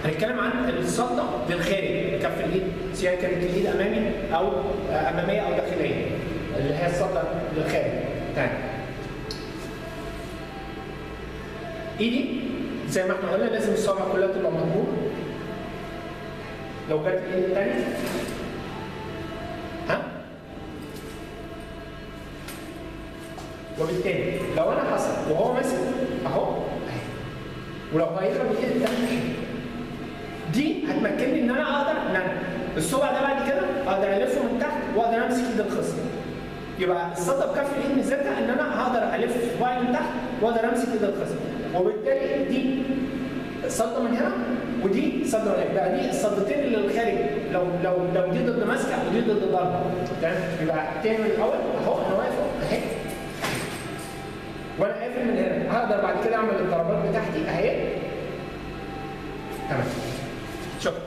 هنتكلم عن الصده للخارج كف الايد، سواء كانت الايد امامي او امامية او داخلية، اللي هي الصده للخارج. تمام. ايدي زي ما احنا قلنا لازم الصابع كلها تبقى مضمومة. لو جت الايد الثانية ها، وبالتالي لو انا حصل وهو ماسك اهو اهي، ولو هيضرب الايد الثانية دي هتمكنني ان انا اقدر ان انا الصبع ده بعد كده اقدر الفه من تحت واقدر امسك ايد الخصم. يبقى الصده بكف الايد ميزتها ان انا هقدر الف صباعي من تحت واقدر امسك ايد الخصم، وبالتالي دي صده من هنا ودي صده من هنا، يبقى دي الصدتين اللي للخارج، لو لو لو دي ضد ماسكه ودي ضد ضربه. تمام؟ يبقى تاني من الاول اهو انا واقف اهي وانا قافل من هنا، هقدر بعد كده اعمل الضربات بتاعتي اهي. تمام. شكرا.